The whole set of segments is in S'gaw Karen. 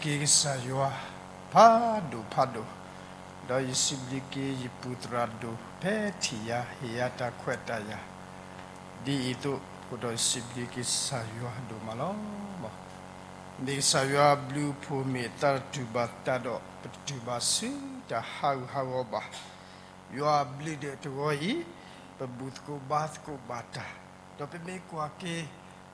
ယစံးဘျုးက့ၤကစၢ်ယွၤ ဖးဒိၣ်ဖးဒိၣ်, ဒီးယစံးဘျုးက့ၤယပုၢ်သရၣ်ဒိၣ် ဖဲထံၣ်ယၤ ဟ့ၣ်ယၤတၢ်ခွဲးတၢ်ယာ် ဒ်အံၤအသိး, အဃိဒီးယစံးဘျုးက့ၤကစၢ်ယွၤဒိၣ်မးလီၤ. မ့ၢ်ကစၢ်ယွၤအဘျုးအဖှိၣ်မ့ၢ်အသးတတူၢ်ဘၣ်တၢ်ဒီး ပတတူၢ်ဘၣ်ဆူတၢ်ဟးဂူာ်ဟးဂီၤဘၣ်. ယွၤအဘျုးဒိၣ်တဂီၤအံၤ, ပဘူၣ်သကိးဘါသကိးဘၣ်တၢ်, ဒီးပမ့ၢ်ကွၢ်က့ၤ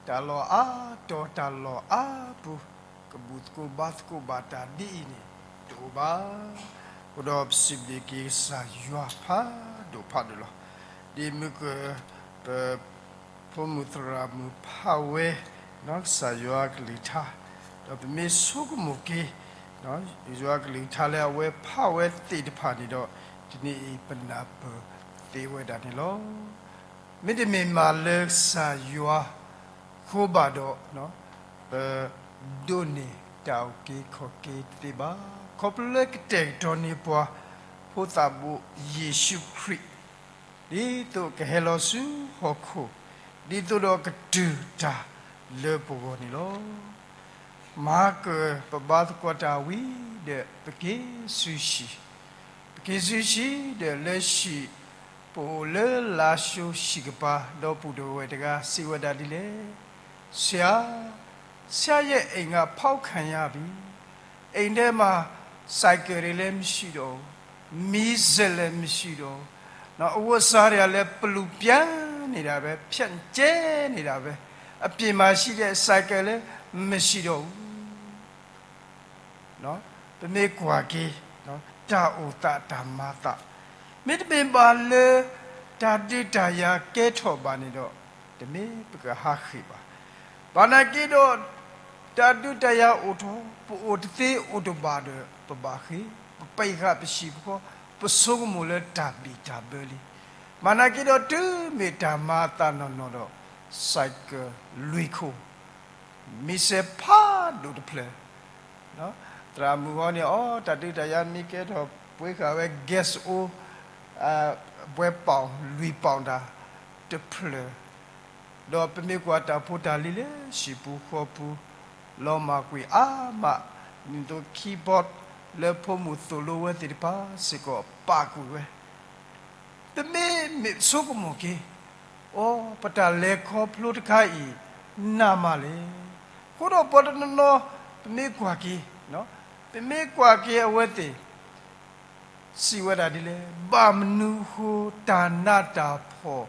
တၢ်လီၢ်အါတီၤ တၢ်လီၢ်အါပူၤ, ကဘူၣ်သကိးဘါသကိးဘၣ်တၢ်ဒ်အံၤန့ၣ် တအိၣ်ဘၣ်. အဃိဒီးပစံးဘျုးက့ၤကစၢ်ယွၤဖးဒိၣ်ဖးဒိၣ်လီၤ. ဒ်မုၢ်က ပ ဖိမုၣ်သရၣ်မုၣ်ဖးဝဲ ကစၢ်ယွၤကလုၢ်ကထါ, ဒီးပမ့ၢ်ဆိကမိၣ်က့ၤ ယွၤကလုၢ်ကထါလၢအဝဲဖးဝဲသ့ၣ်တဖၣ်န့ၣ်ဒီး တနံၤအံၤပနၢ်ပၢၢ်သ့ဝဲဒၣ်န့ၣ်လီၤ. မ့တမ့ၢ်မးလၢကစၢ်ယွၤအဃိဘၣ်ဒီး ပဒိးန့ၢ်တၢ်အုၣ်က့ၤခီၣ်က့ၤတသ့ဘၣ်. ခီဖျိလၢကတဲာ်ကတီၤန့ၢ်ပှၤ ဖိသၣ်ဘိယ့ၣ်ၡူးခရံာ် ဒ်သိးကဟဲလီၤဆူဟီၣ်ခိၣ်, ဒ်သိးဒီးကတုၤတၢ်လၢပဂီၢ်န့ၣ်လီၤ. မၤကၢၢ်ပဘါသကိးတၢ်ဝံၤဒီး ပက့ၤဆူဟံၣ်, ပက့ၤဆူဟံၣ်ဒီးလၢဟံၣ်, ပအိၣ်လၢလါၡိဟံၣ်ကပၤ, ဒီပုၢ်ဝဲၢ်တဂၤစံးဝဲဒၣ်ဒ်လဲၣ်, ဆရာ, ဆရာရဲ့အိမ်က ဖောက်ခံရပြီ, အိမ်ထဲမှာ ဆိုင်ကယ်တွေလည်းမရှိတော့ဘူး, မီးစက်လည်းမရှိတော့ဘူး, အဝတ်အစားတွေကလည်း ပလူပြင်းနေတာပဲ, ဖြန့်ကျဲနေတာပဲ, အပြင်မှာရှိတဲ့ ဆိုင်ကယ်လည်းမရှိတော့ဘူး. ပမ့ၢ်ကွၢ်က့ၤ တၢ်အိၣ်သးတၢ်မၤသး, မ့တမ့ၢ်ဘၣ်လၢ တၢ်ဒုးတၢ်ယၤကဲထီၣ်ဘၣ်န့ၣ်ဒီး တမ့ၢ်ပကဟးဃ့ၢ်ဘၣ်. ဘၣ်နာ်က့ဒီး တၢ်ဒုးတၢ်ယၤအိၣ်ထီၣ်, ပအိၣ်တသ့အိၣ်တဘၣ်ဒီး ပဘၣ်ဃ့ၢ်, ပပာ်ဃာ်ပဟံၣ်ပဃီ, ပဆိကမိၣ်လၢတၢ်ဘံၣ်တၢ်ဘၢလံ. ဘၣ်နာ်က့ဒီး တုၤမ့ၢ်တၢ်မၤအသးနီၢ်နီၢ်ဒီး ဆိုင်ကယ်လွံၢ်ခိၣ် မံစဲးဖးဒိၣ်တဖျၢၣ်, သရၣ်မုၣ်ဂီၢ်န့ၣ် အီ တၢ်ဒုးတၢ်ယၤမ့ၢ်ကဲထီၣ် ပှ့ၤဃာ်ဝဲ gas အိၣ်, ဘှဲပီၣ်လွံၢ်ပီၣ်တၢ်တဖျၢၣ်, ဒီးပမ့ၢ်ကွၢ်တၢ်ဖိတၢ်လံၤလၢဟံၣ်ပူၤဃီပူၤ လီၤမၢ်ကွံာ်အါမး, ဒ်သိး keyboard လၢဖိမုၣ်သိၣ်လိဝဲသ့ၣ်တဖၣ်စ့ၢ်ကီးပာ်ကွံာ်ဝဲ ပမ့မ့ၢ်ဆိကမိၣ်က့ၤ, အိ ပတၢ်လဲၤခီဖျိတခါအံၤ နးမးလဲၣ်. အဃိဒီးပှၤတနီၤနီၤ ပမ့ၢ်ကွၢ်က့ၤ, ပမ့ၢ်ကွၢ်က့ၤအဝဲသ့ၣ် စံးဝဲဒၣ်ဒ်လဲၣ်, ဘၣ်မနုၤဃိတၢ်နးတၢ်ဖှီၣ်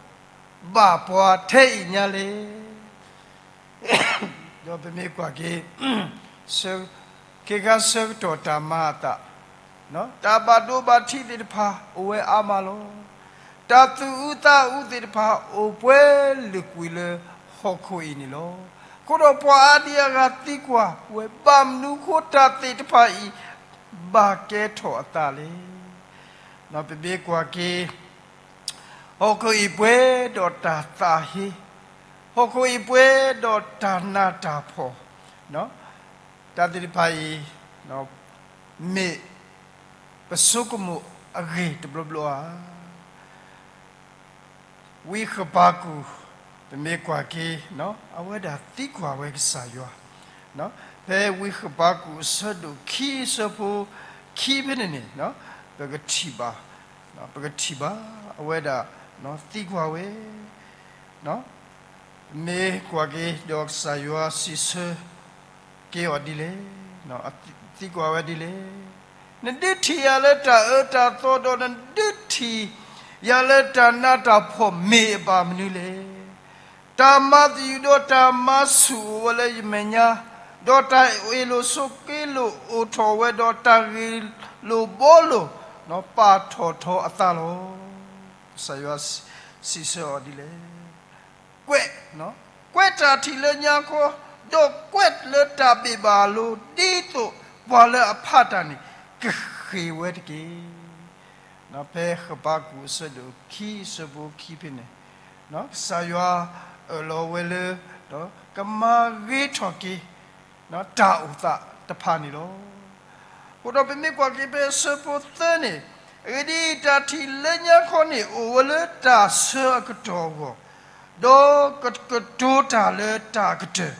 ဘၣ်ပှၤထဲအံၤညါလဲၣ်. ဒီးပမ့ၢ်ကွၢ်က့ၤ ခ့ခါဆၢကတီၢ်တၢ်မၤအသး, တၢ်ဘၣ်ဒိဘၣ်ထံးသ့ၣ်တဖၣ် အိၣ်ဝဲအါမးလီၤ. တၢ်သူၣ်အုးသးအုးသ့ၣ်တဖၣ် အိၣ်ပှဲၤလုာ်ကွံာ်လၢဟီၣ်ခိၣ်အံၤန့ၣ်လီၤ. အဃိဒီးပှၤအါဒံအါဂၤသံကွၢ်ဝဲ ဘၣ်မနုၤဃိတၢ်သ့ၣ်တဖၣ်အံၤ ဘၣ်ကဲထီၣ်အသးလဲၣ်. ပမ့ၢ်ကွၢ်က့ၤ ဟီၣ်ခိၣ်အံၤပှဲၤဒီးတၢ်သးဟ့, ဟီၣ်ခိၣ်အံၤပှဲၤဒီးတၢ်နးတၢ်ဖှီၣ်, တၢ်သ့ၣ်တဖၣ်အံၤ မ့ၢ်ပဆိကမိၣ်အဂ့ၢ်တဘျီဘျီဧါ. ဝံဃဘးကူာ် ပမ့ၢ်ကွၢ်က့ၤ အဝဲဒၣ်သံကွၢ်ဝဲကစၢ်ယွၤ, ဖဲဝံဃဘးကူာ်အဆၢဒိၣ်ခံအဆၢဖိခံဖဲန့ၣ်န့ၣ် ပကထံၣ်ဘၣ် ပကထံၣ်ဘၣ် အဝဲဒၣ်သံကွၢ်ဝဲ, မ့ၢ်ကွၢ်က့ၤဒီးကစၢ်ယွၤစံးဆၢက့ၤအီၤဒ်လဲၣ်, သံကွၢ်ဝဲဒ်လဲၣ်, နဒုးထံၣ်ယၤလၢတၢ်အၢတၢ်သီ ဒီးနဒုးထံၣ်ယၤလၢတၢ်နးတၢ်ဖှီၣ်မ့ၢ်အဘၣ်မနုၤလဲၣ်. တၢ်မၤသယုၢ်ဒီးတၢ်မၤဆူၣ်အိၣ်ဝဲလၢယမဲာ်ညါ, ဒီးတၢ်အ့ၣ်လိာ်ဆိးက့လိာ်အိၣ်ထီၣ်ဝဲ, ဒီးတၢ်ဂ့ၢ်လိာ်ဘှီလိာ် ပာ်ထီၣ်ထီအသးလီၤ. ကစၢ်ယွၤစံးဆၢအီၤဒ်လဲၣ်, ကွဲး, ကွဲးတၢ်ထံၣ်လၢညါခီ, ဒီးကွဲးလၢတၢ်ဘ့ၣ်ဘၣ်အလိၤ, ဒ်သိးပှၤလၢအဖးတၢ်န့ၣ် ကဃ့ၢ်ဝဲတက့ၢ်. ဖဲဃဘးကူာ်အဆၢဒိၣ်ခံအဆၢဖိခံဖဲန့ၣ်, ကစၢ်ယွၤအၢၣ်လီၤဝဲလၢ ကမၤဂ့ၤထီၣ်က့ၤ တၢ်အိၣ်သးတဖၣ်န့ၣ်လီၤ. အဃိဒီးပမ့ၢ်ကွၢ်က့ၤဖဲအဆၢဖိသၢန့ၣ်, အဂ့ၢ်ဒ်အံၤ, တၢ်ထံၣ်လၢညါခီန့ၣ် အိၣ်ဝဲလၢတၢ်ဆၢအကတီၢ်အဂီၢ်, ဒီးကကတိၤတၢ်လၢတၢ်အကတၢၢ်,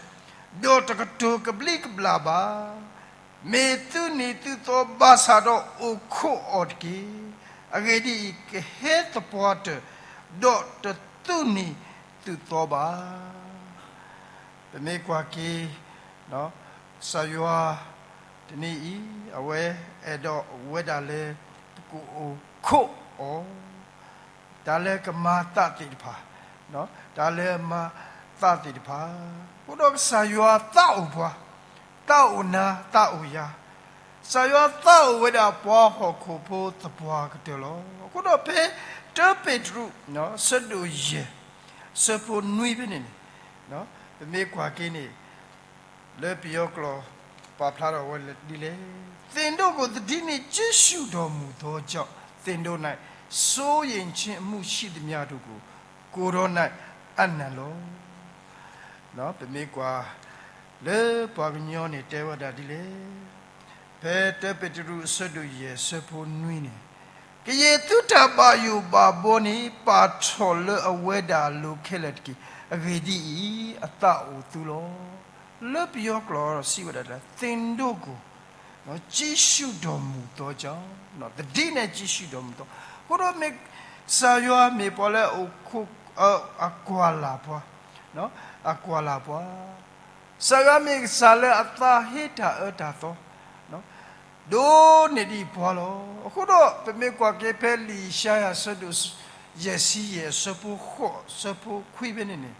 ဒီးတကတိၤကဘျံးကဘျၣ်ဘၣ်. မ့ၢ်သုနံၤသုသီဘၣ်ဆၣ်ဒီးအိၣ်ခိးအီၤတက့ၢ်. အဂ့ၢ်ဒ်အံၤ, ကဟဲသပှၢ်တၢၢ်, ဒီးတသုးန့ၢ်သုသီဘၣ်. ပမ့ၢ်ကွၢ်က့ၤ ကစၢ်ယွၤတနံၤအံၤ, အဝဲအဲၣ်ဒိးဝဲဒၣ်လၢ ပကအိၣ်ခိးအီၤ တၢ်လၢကမၤသးသ့ၣ်တဖၣ်, တၢ်လၢမၤသးသ့ၣ်တဖၣ်, အဃိဒီးကစၢ်ယွၤသးအိၣ်ပှၤ, သးအိၣ်နၤ သးအိၣ်ယၤ, ကစၢ်ယွၤသးအိၣ်ဝဲဒၣ်ပှၤဟီၣ်ခိၣ်ဖိသပှၢ်ကတၢၢ်လီၤ. အဃိဒီးဖဲတၢပ့းတရူး ဆၢဒိၣ်ယဲၢ် ဆၢဖိနွံဖဲန့ၣ်န့ၣ်, ပမ့ၢ်ကွၢ်က့ၤန့ၣ် လၢပယီၤကျိာ်ပာ်ဖျါထီၣ်ဝဲဒ်လဲၣ်, သင်တို့ကို သတိနှင့်ကြည့်ရှုတော်မူသောကြောင့် သင်တို့၌ စိုးရိမ်ခြင်းအမှုရှိသမျှတို့ကို ကိုယ်တော်၌အပ်နှံလော့. ပမ့ၢ်ကွၢ်လၢပှၤကညီန့ၣ် တဲဝဲဒၣ်ဒ်လဲၣ်, ဖဲတၢပ့းတရူးအဆၢဒိၣ်ယဲၢ်ဆၢဖိနွံန့ၣ်, ကယဲၢ်သုတၢ်ဘၣ်ယိၣ်ဘၣ်ဘီန့ၣ် ပာ်ထီၣ်လၢအဝဲဒၣ်အလိၤခဲလၢာ်တက့ၢ်. အဂ့ၢ်ဒ်အံၤ, အသးအိၣ်သုလီၤ. လၢပယီၤကျိာ်စံးဝဲဒၣ်လၢ သင်တို့ကို ကြည့်ရှုတော်မူသောကြောင့်, သတိနဲ့ကြည့်ရှုတော်မူသော, အဃိဒီးမ့ၢ်ကစၢ်ယွၤမ့ၢ်ပှၤလၢအအိၣ်ခိး အကွၢ်လၢ်ပှၤ, အကွၢ်လၢ်ပှၤ, ကစၢ်ယွၤမ့ၢ်ကစၢ်လၢအသးဟ့တၢ်အၢတၢ်သီ ဒိၣ်န့ၢ်ဒံးပှၤလီၤ. အဃိဒီးပမ့ၢ်ကွၢ်က့ၤဖဲလံာ်ယၡါယၤဆၢဒိၣ်ယဲၢ်ဆံယဲၢ် ဆၢဖိဃိး ဆၢဖိခွံဖဲန့ၣ်န့ၣ်,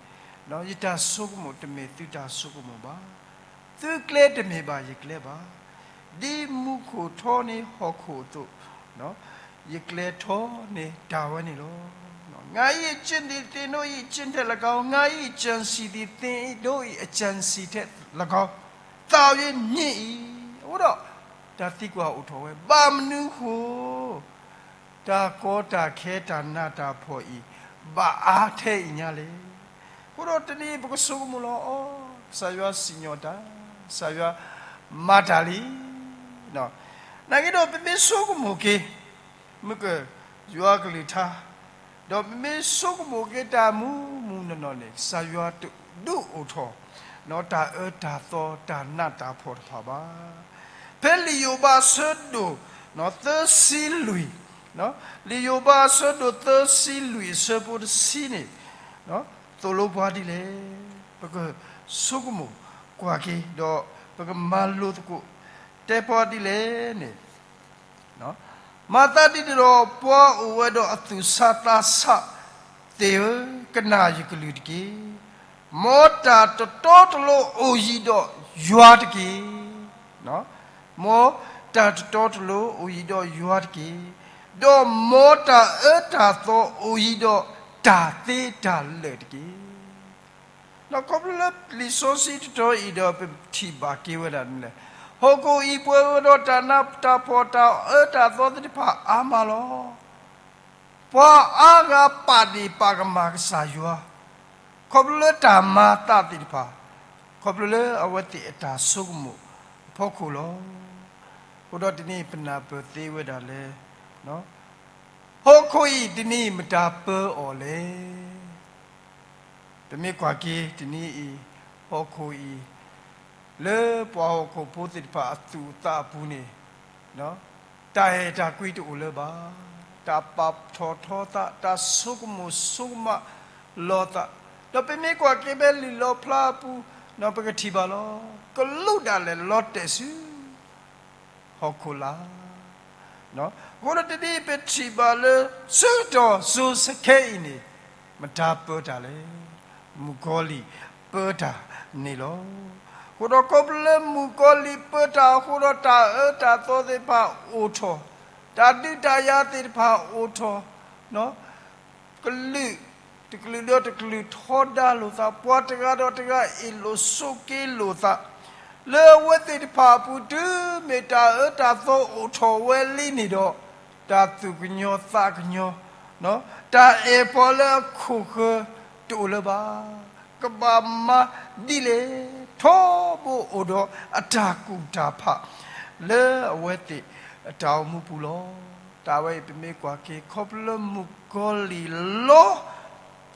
ယတၢ်ဆိကမိၣ်တမ့ၢ်သုတၢ်ဆိကမိၣ်ဘၣ်, သုကျဲတမ့ၢ်ဘၣ်ယကျဲဘၣ်, ဒ်မူခိၣ်ထီန့ၢ်ဟီၣ်ခိၣ်အသိး, ယကျဲထီန့ၢ်တၢ်ဝဲန့ၣ်လီၤ. ငါ၏အကျင့်သည် သင်တို့၏အကျင့်ထက်လည်းကောင်း, ငါ၏အကြံအစည်သည် သင်တို့၏အကြံအစည်ထက်လည်းကောင်း, သာ၍မြင်၏. အဃိဒီး တၢ်သံကွၢ်အိၣ်ထီၣ်ဝဲ, ဘၣ်မနုၤဃိ တၢ်ကီတၢ်ခဲတၢ်နးတၢ်ဖှီၣ်အံၤ ဘၣ်အါထဲအံၤညါလဲၣ်. အဃိဒီးတနံၤအံၤပကဆိကမိၣ်လီၤ, အီ, ကစၢ်ယွၤစံၣ်ညီၣ်တၢ်, ကစၢ်ယွၤမၤတၢ်လံ. နာ်က့ဒီးပမ့ၢ်ဆိကမိၣ်က့ၤ မုၢ်က ယွၤကလုၢ်ကထါ, ဒီးပမ့ၢ်ဆိကမိၣ်က့ၤတၢ်မူးမူးနီၢ်နီၢ်န့ၣ် ကစၢ်ယွၤတဒုးအိၣ်ထီၣ် တၢ်အၢတၢ်သီတၢ်နးတၢ်ဖှီၣ်တဖၣ်ဘၣ်. ဖဲလံာ်ယိၤဘးအဆၢဒိၣ် သၢဆံလွံၢ်, လံာ်ယိၤဘးအဆၢဒိၣ်သၢဆံလွံၢ်အဆၢဖိတဆံန့ၣ် သိၣ်လိပှၤဒ်လဲၣ်, ပကဆိကမိၣ်ကွၢ်က့ၤ ဒီးပကမၤလိသကိး တဲပှၤဒ်လဲၣ်န့ၣ်, မၤသးဒ်န့ၣ်ဒီး ပှၤအိၣ်ဝဲဒီးအသူၣ်ဆးသးဆးသ့ၣ်ဧၢ, ကနၣ်ယကလုၢ်တက့ၢ်. မ်တၢ်တတီတလိၤအိၣ်ယံၤဒီးယွၤတက့ၢ်. မ်တၢ်တတီတလိၤအိၣ်ယံၤဒီးယွၤတက့ၢ်. ဒီးမ်တၢ်အၢတၢ်သီအိၣ်ယံၤဒီးတၢ်သ့တၢ်လၢာ်တက့ၢ်. ဒီးခီဖျိလၢလံာ်စီဆှံတတီၤအံၤဒီး ပထံၣ်ဘၣ်က့ၤဝဲဒၣ်ဒ်လဲၣ်, ဟီၣ်ခိၣ်အံၤပှဲၤဝဲဒီးတၢ်နးတၢ်ဖှီၣ်တၢ်အၢတၢ်သီသ့ၣ်တဖၣ်အါမးလီၤ. ပှၤအါဂၤပာ်ဒ့ၣ်ပာ်ကမၣ်ကစၢ်ယွၤ, ခီဖျိလၢတၢ်မၤသးသ့ၣ်တဖၣ်, ခီဖျိလၢအဝဲသ့ၣ်အတၢ်ဆိကမိၣ်အဖီခိၣ်လီၤ. အဃိဒီးတနံၤအံၤပနၢ်ပၢၢ်သ့ဝဲဒၣ်လၢ ဟီၣ်ခိၣ်အံၤတနံၤအံၤမတၤပၢအီၤလဲၣ်. ပမ့ၢ်ကွၢ်က့ၤတနံၤအံၤ ဟီၣ်ခိၣ်အံၤ လၢပှၤဟီၣ်ခိၣ်ဖိသ့ၣ်တဖၣ်အသူၣ်အသးအပူၤန့ၣ် တၢ်အဲၣ်တၢ်ကွံတအိၣ်လၢၤဘၣ်. တၢ်ပာ်ထီၣ်ထီသး, တၢ်ဆိကမိၣ်ဆိကမးလိာ်သး, ဒီးပမ့ၢ်ကွၢ်က့ၤဖဲလံာ်လီၣ်ဖျါအပူၤ ပကထံၣ်ဘၣ်လီၤ. ကလူးဒၣ်လဲာ်လီၤတဲာ်ဆူ ဟီၣ်ခိၣ်လာ်. အဃိဒီးတနံၤအံၤပထံၣ်ဘၣ်လၢ ဆၢကတီၢ်စိၤဆဲးခဲအံၤန့ၣ် မတၤပၢတၢ်လဲၣ်. မုၣ်ကီၤလံၢ်ပၢတၢ်န့ၣ်လီၤ. အဃိဒီးခီဖျိလၢမုၣ်ကီၤလံၢ်ပၢတၢ်အဃိဒီး တၢ်အၢတၢ်သီသ့ၣ်တဖၣ်အိၣ်ထီၣ်, တၢ်ဒုးတၢ်ယၤသ့ၣ်တဖၣ်အိၣ်ထီၣ်, ကလုာ်တကလုာ်ဒီးတကလုာ်ထီဒါလိာ်သး, ပှၤတဂၤဒီးတဂၤအ့ၣ်လိာ်ဆိးက့လိာ်သး, လၢအဝဲသ့ၣ်တဖၣ်အပူၤတုၤမ့ၢ်တၢ်အၢတၢ်သီအိၣ်ထီၣ်ဝဲလံန့ၣ်ဒီး, တၢ်သူၣ်ကညီၤသးကညီၤ, တၢ်အဲၣ်ပှၤလၢအခိၣ်ဃၢၤတအိၣ်လၢၤဘၣ်. ကဘၣ်မၤဒ်လဲၣ်, ထီဘိအိၣ်ဒီးအတၢ်ကူၣ်တၢ်ဖး လၢအဝဲသ့ၣ်အတၢ်အိၣ်မူပူၤလီၤ. တၢ်ဝဲအံၤပမ့ၢ်ကွၢ်က့ၤ ခီဖျိလၢမုၣ်ကီၤလံၢ်လီ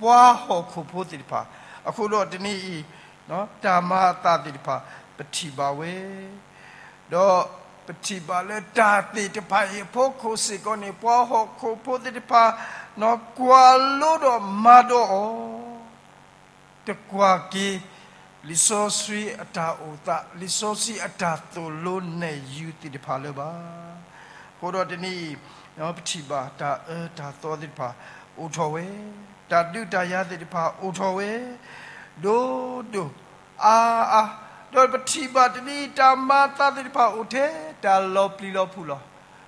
ပှၤဟီၣ်ခိၣ်ဖိသ့ၣ်တဖၣ်, အဃိဒီးတနံၤအံၤ တၢ်မၤအသးသ့ၣ်တဖၣ် ပထံၣ်ဘၣ်ဝဲ ဒီးပထံၣ်ဘၣ်လၢတၢ်သ့ၣ်တဖၣ်အံၤအဖီခိၣ်စ့ၢ်ကီးန့ၣ် ပှၤဟီၣ်ခိၣ်ဖိသ့ၣ်တဖၣ် ကွၢ်လိဒီးမၤဒီးအီၤ တကွၢ်က့ၤ လံာ်စီဆှံအတၢ်အိၣ်သး လံာ်စီဆှံအတၢ်သိၣ်လိနဲၣ်ယုၤသ့ၣ်တဖၣ်လၢၤဘၣ်. အဃိဒီးတနံၤအံၤ ပထံၣ်ဘၣ်တၢ်အၢတၢ်သီသ့ၣ်တဖၣ်အိၣ်ထီၣ်ဝဲ, တၢ်ဒုးတၢ်ယၤသ့ၣ်တဖၣ်အိၣ်ထီၣ်ဝဲ ဒိၣ်ဒိၣ်အါအါ, ဒီးပထံၣ်ဘၣ်တနံၤအံၤ တၢ်မၤအသးသ့ၣ်တဖၣ်အိၣ်ထဲတၢ်လီၤပျံၤလီၤဖုးလီၤ.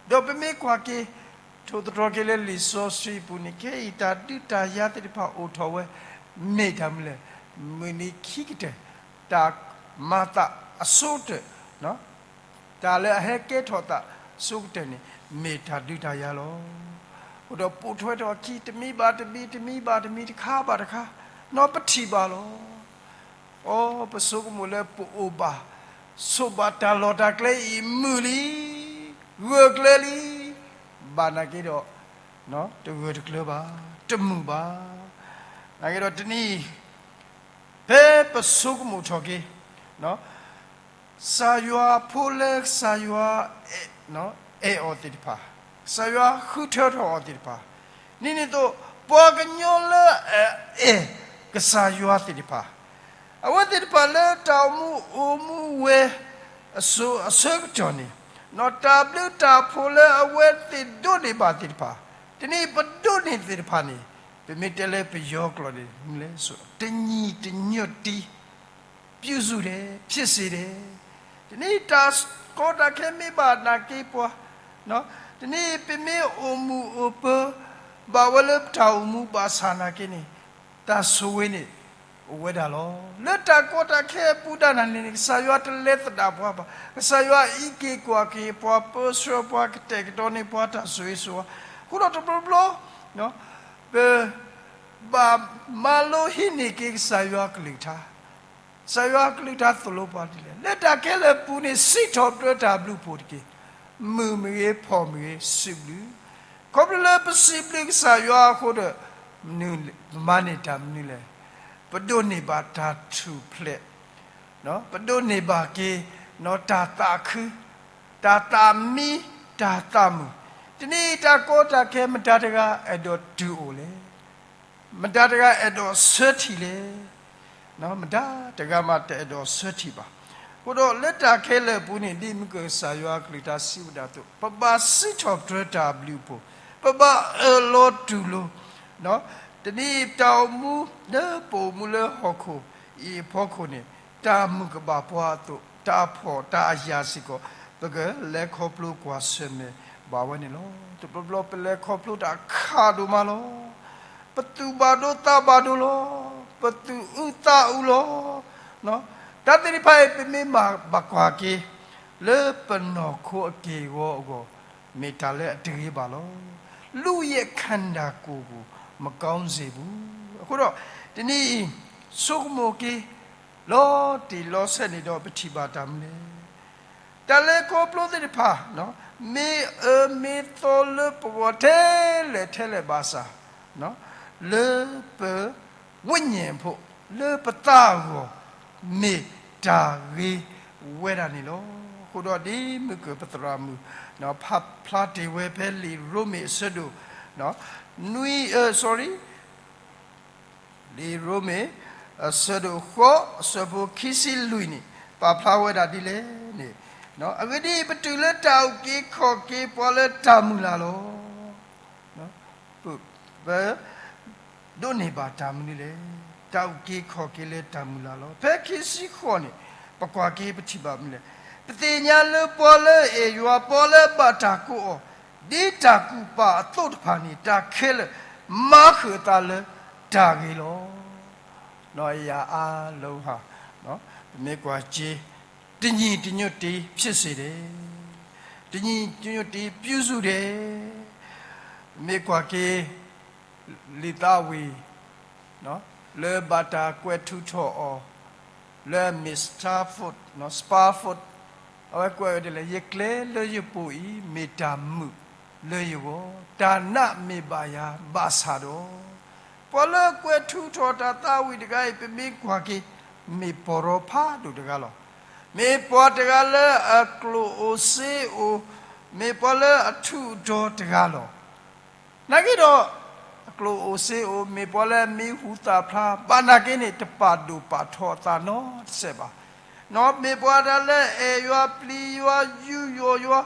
ဒီးပမ့ၢ်ကွၢ်က့ၤ ထိၣ်သတြီၤက့ၤလၢလံာ်စီဆှံအပူၤန့ၣ် ခဲအံၤတၢ်ဒုးတၢ်ယၤသ့ၣ်တဖၣ်အိၣ်ထီၣ်ဝဲ မ့ၢ်တၢ်မနုၤလဲၣ်, မုၢ်နံၤခံကတၢၢ် တၢ်မၤသးအဆိကတၢၢ် တၢ်လၢအဟဲကဲထီၣ်သးဆိကတၢၢ်န့ၣ် မ့ၢ်တၢ်ဒုးတၢ်ယၤလီၤ. အဃိဒီးပိာ်ထွဲထီၣ်အခံ တမံၤဘၣ်တမံၤ တမံၤဘၣ်တမံၤ တခါဘၣ်တခါ နီၢ်ပထံၣ်ဘၣ်လီၤ. အိ ပဆိကမိၣ်လၢပအိၣ်ဘၣ် ဆိးဘၣ်တၢ်လီၢ်တၢ်ကျဲအံၤမုာ်လံ, ဂၢၢ်ကျၢၤလံ, ဘၣ်နာ်က့ဒီး တဂၢၢ်တကျၢၤဘၣ်, တမုာ်ဘၣ်. နာ်က့ဒီးတနံၤအံၤ ဖဲပဆိကမိၣ်ထီၣ်က့ၤ ကစၢ်ယွၤဖိလၢကစၢ်ယွၤ အဲၣ်အီၤသ့ၣ်တဖၣ်, ကစၢ်ယွၤဃုထၢထီၣ်အီၤသ့ၣ်တဖၣ်, ဒ်န့ၣ်အသိး ပှၤကညီလၢအအဲၣ်ကစၢ်ယွၤသ့ၣ်တဖၣ်, အဝဲသ့ၣ်တဖၣ်လၢတၢ်အိၣ်မူအိၣ်မူဝဲ အစိၤအဆၢကတီၢ်န့ၣ်, တၢ်ဘျုးတၢ်ဖှိၣ်လၢအဝဲသ့ၣ်ဒိးန့ၢ်ဘၣ်သ့ၣ်တဖၣ်, တနံၤအံၤပဒိးန့ၢ်သ့ၣ်တဖၣ်န့ၣ် ပမ့ၢ်တဲလၢပယီၤကျိာ်န့ၣ် မနုၤလဲၣ်, တညီတညွတ်တည်း ပြုစုတယ်, ဖြစ်စေတယ်. တနံၤအံၤတၢ်ကီတၢ်ခဲမ့ၢ်ဘၣ်နာ်က့ၤပှၤ, တနံၤအံၤပမ့ၢ်အိၣ်မုာ်အိၣ်ပၢၤ ဘၣ်ဝဲလၢပတၢ်အိၣ်မူဘၣ်ဆၣ်နာ်က့ၤန့ၣ် တၢ်ဆိၣ်ဂ့ၤန့ၣ် အိၣ်ဝဲဒၣ်လီၤ. လၢတၢ်ကီတၢ်ခဲအပူၤဒၣ်နၤန့ၣ်န့ၣ် ကစၢ်ယွၤတလဲၤသဒၣ်ပှၤဘၣ်. ကစၢ်ယွၤအံးက့ၤကွၢ်က့ၤပှၤ ပၢဆှၢပှၤ ကတဲာ်ကတီၤန့ၢ်ပှၤတၢ်ဆိၣ်ဂ့ၤဆိၣ်ဝါ, အဃိဒီးတဘျီဘျီ ပ ဘၣ်မၤလိဟံးန့ၢ်က့ၤကစၢ်ယွၤအကလုၢ်ကထါ, ကစၢ်ယွၤအကလုၢ်ကထါသိၣ်လိပှၤဒ်လဲၣ်. လၢတၢ်ခဲလၢာ်အပူၤန့ၣ် စံးထီၣ်ပတြၢၤတၢ်ဘျုးအဖှိၣ်တက့ၢ်. မုာ်မ့ၢ်ဂ့ၤ ဖှီၣ်မ့ၢ်ဂ့ၤ စံးဘျုး, ခီဖျိလၢပစံးဘျုးကစၢ်ယွၤအဃိဒီး ပမၤန့ၢ်တၢ်မနုၤလဲၣ်, ပဒိးန့ၢ်ဘၣ်တၢ်ထူၣ်ဖျဲး ပဒိးန့ၢ်ဘၣ်က့ၤ တၢ်သးခု, တၢ်သးမံ, တၢ်သးမုာ်. တနံၤအံၤတၢ်ကီတၢ်ခဲမတၤတဂၤအဲၣ်ဒိးတုၤအိၣ်လဲၣ်. မတၤတဂၤအဲၣ်ဒိးဆၢထံၣ်လဲၣ်. မတၤတဂၤမးတအဲၣ်ဒိးဆၢထံၣ်ဘၣ်. အဃိဒီးလၢတၢ်ခဲလၢာ်အပူၤန့ၣ် ဒ်မုၢ်ကစၢ်ယွၤအကလုၢ်ကထါစံးဝဲဒၣ်အသိး ပဘၣ်စံးထီၣ်ပတြၢၤတၢ်ဘျုးအဖှိၣ်, ပဘၣ်အၢၣ်လီၤတူၢ်လိာ် တနံၤအံၤတၢ်အိၣ်မူလၢပအိၣ်မူလၢဟီၣ်ခိၣ်အံၤအဖီခိၣ်န့ၣ် တၢ်မုၢ်ကဘၣ်ပှၤအသိး တၢ်ဖှီၣ်တၢ်ယာ်စ့ၢ်ကီး ပကလဲၤခီဖျိကွၢ်ဆၢၣ်မဲာ်ဘၣ်ဝဲန့ၣ်လီၤ. တဘျီဘျီပလဲၤခီဖျိတၢ်ခးဒိၣ်မးလီၤ. ပသူၣ်ဘၣ်ဒိသးဘၣ်ဒိလီၤ. ပသူၣ်အုးသးအုးလီၤ. တၢ်သ့ၣ်တဖၣ်အံၤ ပမ့ၢ်ဘၣ်ကွၢ်က့ၤ လၢပနီၢ်ခိအက့ၢ်အဂီၤအဂီၢ် မ့ၢ်တၢ်လၢအတဂ့ၤဘၣ်လီၤ. လူရဲ့ခန္ဓာကိုယ်ကို မကောင်းစေဘူး. အဃိဒီး တနံၤအံၤ ဆိကမိၣ်က့ၤ လီၤတံၢ်လီၤဆဲးန့ၣ်ဒီး ပထံၣ်ဘၣ်တၢ်မနုၤလဲၣ်. တၢ်လဲၤခီဖျိသ့ၣ်တဖၣ် မ့ၢ်အၢမ့ၢ်သီလၢပဂီၢ်ထဲလဲၣ်ထဲလဲၣ်ဘၣ်ဆၣ် လၢပ ဝိညာဉ်ဖိ လၢပသးအဂီၢ် မ့ၢ်တၢ်ဂ့ၤဝဲဒၣ်န့ၣ်လီၤ. အဃိဒီးဒ်မုၢ်ကၢၢ်ပသရၣ်မုၣ် ဖးဖျါတ့ၢ်ဝဲဖဲလံာ်ရိမ့ၤအဆၢဒိၣ် နွံ sorry လံာ်ရိမ့ၤ အဆၢဒိၣ်ဃိး အဆၢဖိခံဆံလွံၢ်န့ၣ် ပာ်ဖျါဝဲဒၣ်ဒ်လဲၣ်န့ၣ်, အဂ့ၢ်ဒ်အံၤ, ပတုၤလၢတၢ်အုၣ်က့ၤခီၣ်က့ၤပှၤလၢတၢ်မုၢ်လၢ်လီၤ. ပ ဒိးန့ၢ်ဘၣ်တၢ်မနုၤလဲၣ်. တၢ်အုၣ်က့ၤခီၣ်က့ၤလၢတၢ်မုၢ်လၢ်လီၤ. ဖဲခံဆံဃိးန့ၣ် ပကွၢ်က့ၤပထံၣ်ဘၣ်မနုၤလဲၣ်. ပသ့ၣ်ညါလၢပှၤလၢအအဲၣ်ယွၤ ပှၤလၢအဘၣ်တၢ်ကိးအီၤ ဒ်တၢ်ကူၣ်ပာ်အသိးတဖၣ်န့ၣ် တၢ်ခဲလၢာ်မၤဃုာ်အသးလၢတၢ်ဂ့ၤလီၤ. နီၢ်အယၤအါလီၤဟါ, ပမ့ၢ်ကွၢ်က့ၤ တညီတညွတ်တည်း ဖြစ်စေတယ်, တညီတညွတ်တည်း ပြုစုတယ်. မ့ၢ်ကွၢ်က့ၤ လံာ်သးဝံၣ် လၢဘၣ်တၢ်ကွဲးထူးထီၣ်အီၤ လၢအမ့ၢ် Stafford, Spafford, အဝဲကွဲးဝဲဒ်လဲၣ်, ယကျဲလၢယပူၤအံၤ မ့ၢ်တၢ်မုာ်လၢယဂီၢ်, တၢ်နးမ့ၢ်ဘၣ်ယၤဘၣ်ဆၣ်ဒီး, ပှၤလၢကွဲးထူးထီၣ်တၢ်သးဝံၣ်တဂၤအံၤ ပမ့ၢ်ကွၢ်က့ၤ မ့ၢ်ပီၢ်ရီဖးဒိၣ်တဂၤလီၤ. မ့ၢ်ပှၤတဂၤလၢအကျိၣ်အိၣ်စ့အိၣ်, မ့ၢ်ပှၤလၢအထူးအတီၤတဂၤလီၤ. နာ်က့ဒီး, အကျိၣ်အိၣ်စ့အိၣ်, မ့ၢ်ပှၤလၢအမံဟူသၣ်ဖျါ, ဘၣ်နာ်က့န့ၣ် တပာ်ဒိၣ်ပာ်ထီအသးနီတစဲးဘၣ်. မ့ၢ်ပှၤတဂၤလၢအအဲၣ်ယွၤပျံၤယွၤယူးယီၣ်ယွၤ,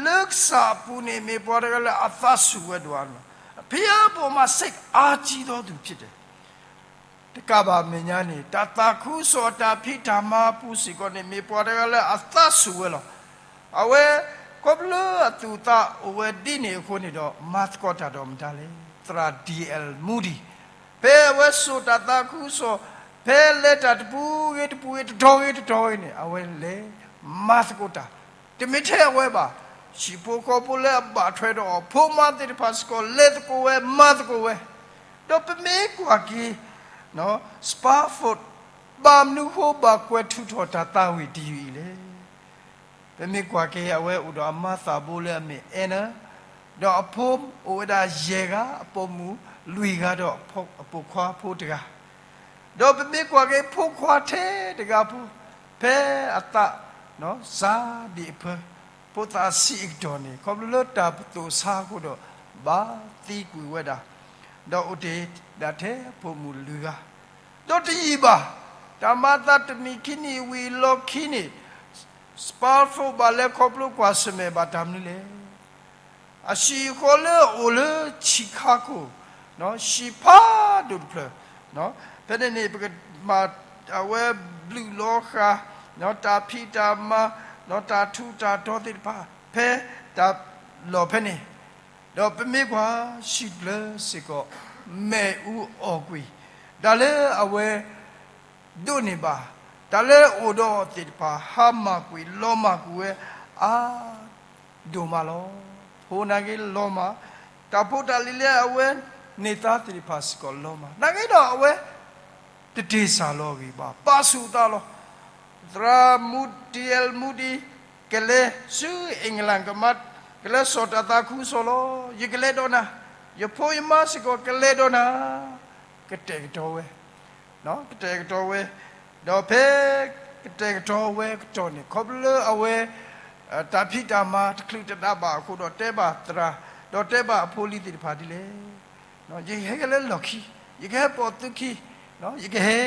လၢကစၢ်အပူၤန့ၣ် မ့ၢ်ပှၤတဂၤလၢအသးစူၤဝဲဒိၣ်အါန့ၣ်လီၤ. ဖဲအပူၤမၤစ့ၢ်အါကံဒီးသူၣ်ဖျဲၣ်တဲ တကးဘၣ်မဲာ်ညါန့ၣ် တၢ်သးခုကစီၣ်အတၢ်ဖံးတၢ်မၤအပူၤစ့ၢ်ကီးန့ၣ် မ့ၢ်ပှၤတဂၤလၢအသးစူၤဝဲလီၤ. အဝဲ ခီဖျိအသူၣ်သးအိၣ်ဝဲဒ်န့ၣ်အဃိန့ၣ်ဒီး မၤသကိးတၢ်ဒီးမတၤလဲၣ်. သရၣ် D L Moody ဖဲအဝဲစိာ်တၢ်သးခုကစီၣ်, ဖဲလဲၤတၢ်တပူၤဂ့ၤတပူၤဂ့ၤ တတီၤဂ့ၤတတီၤဂ့ၤန့ၣ် အဝဲလဲၤမၤသကိးတၢ် တမ့ၢ်ထဲအဝဲဘၣ်, ဟံၣ်ဖိဃီဖိလၢအဘၣ်ထွဲဒီးအဖိမါသ့ၣ်တဖၣ်စ့ၢ်ကီး လဲၤသကိးဝဲ မၤသကိးဝဲ, ဒီးပမ့ၢ်ကွၢ်က့ၤ Spafford ဘၣ်မနုၤဃိဘၣ်ကွဲးထူးထီၣ်တၢ်သးဝံၣ်တယုၢ်အံၤလဲၣ်. ပမ့ၢ်ကွၢ်က့ၤ အဝဲအိၣ်ဒီးအမါသးဘိလၢအမ့ၢ် Anna, ဒီးအဖိအိၣ်ဝဲဒၣ်ယဲၢ်ဂၤ, အပိာ်မုၣ်လွံၢ်ဂၤဒီးအပိာ်ခွါဖိတဂၤ ဒီးပမ့ၢ်ကွၢ်က့ၤဖိခွါထဲတဂၤဖိ, ဖဲအသးစၢ်ဒံးအဖၢ, ဖိသၣ်ဆံးအကတီၢ်န့ၣ် ခီဖျိလၢတၢ်ပသိၣ်ဆါအဃိဒီး ဘၣ်သံကွံာ်ဝဲဒၣ်, ဒီးအိၣ်တ့ၢ်ဒၣ်ထဲအပိာ်မုၣ်လွံၢ်ဂၤ, ဒီးတယံာ်ဘၣ်, တၢ်မၤအသးတမံၤခံနံၣ်ဝံၤအလီၢ်ခံန့ၣ် Spafford ဘၣ်လဲၤခီဖျိကွၢ်ဆၢၣ်မဲာ်ဘၣ်တၢ်မနုၤလဲၣ်. အဟံၣ်အဃီလၢအအိၣ်လၢ Chicago, ဟံၣ်ဖးဒိၣ်တဖျၢၣ်, ဖဲန့ၣ်န့ၣ် ပကမၤအဝဲဘျုးလီၤဃာ် တၢ်ဖံးတၢ်မၤ, တၢ်ထူးတၢ်တီၤသ့ၣ်တဖၣ် ဖဲတၢ်လီၢ်ဖဲန့ၣ်, ဒီးပမ့ၢ်ကွၢ်ဟံၣ်တဖျၢၣ်စ့ၢ်ကီး မ့ၣ်အူအီၣ်ကွံာ်, တၢ်လၢအဝဲ ဒိးန့ၢ်ဘၣ်, တၢ်လၢအအိၣ်ဒီးအီၤသ့ၣ်တဖၣ် ဟါမၢ်ကွံာ်လီၤမၢ်ကွံာ်ဝဲအါဒိၣ်မးလီၤ. ဖိနာ်က့လီၤမၢ်, တၢ်ဖိတၢ်လံၤလၢအဝဲန့ၢ်သါသ့ၣ်တဖၣ်စ့ၢ်ကီးလီၤမၢ်, နာ်က့ဒီးအဝဲ တတ့ၢ်စၢ်လီၤအဂံၢ်ဘါ, ပာ်ဆူၣ်အသးလီၤ. သရၣ် Moody, D L Moody ကလဲၤဆူ England ကမၤ, ကလဲၤစိာ်တၢ်သးခုကစီၣ်လီၤ. ယကလဲၤဒီးနၤ, ယဖိယမါစ့ၢ်ကီးကလဲၤဒီးနၤ, ကတဲာ်ကတီၤဝဲ, ကတဲာ်ကတီၤဝဲ, ဒီးဖဲကတဲာ်ကတီၤဝဲကတီၢ်န့ၣ် ခီဖျိလၢအဝဲ တၢ်ဖံးတၢ်မၤတချုးတဒးဘၣ်အဃိဒီး တဲဘၣ်သရၣ်, ဒီးတဲဘၣ်အဖိလံၤသ့ၣ်တဖၣ်ဒ်လဲၣ်. ယကဟဲက့ၤလၢလီၢ်ခံ, ယကဟဲပိာ်သုခံ, ယကဟဲ,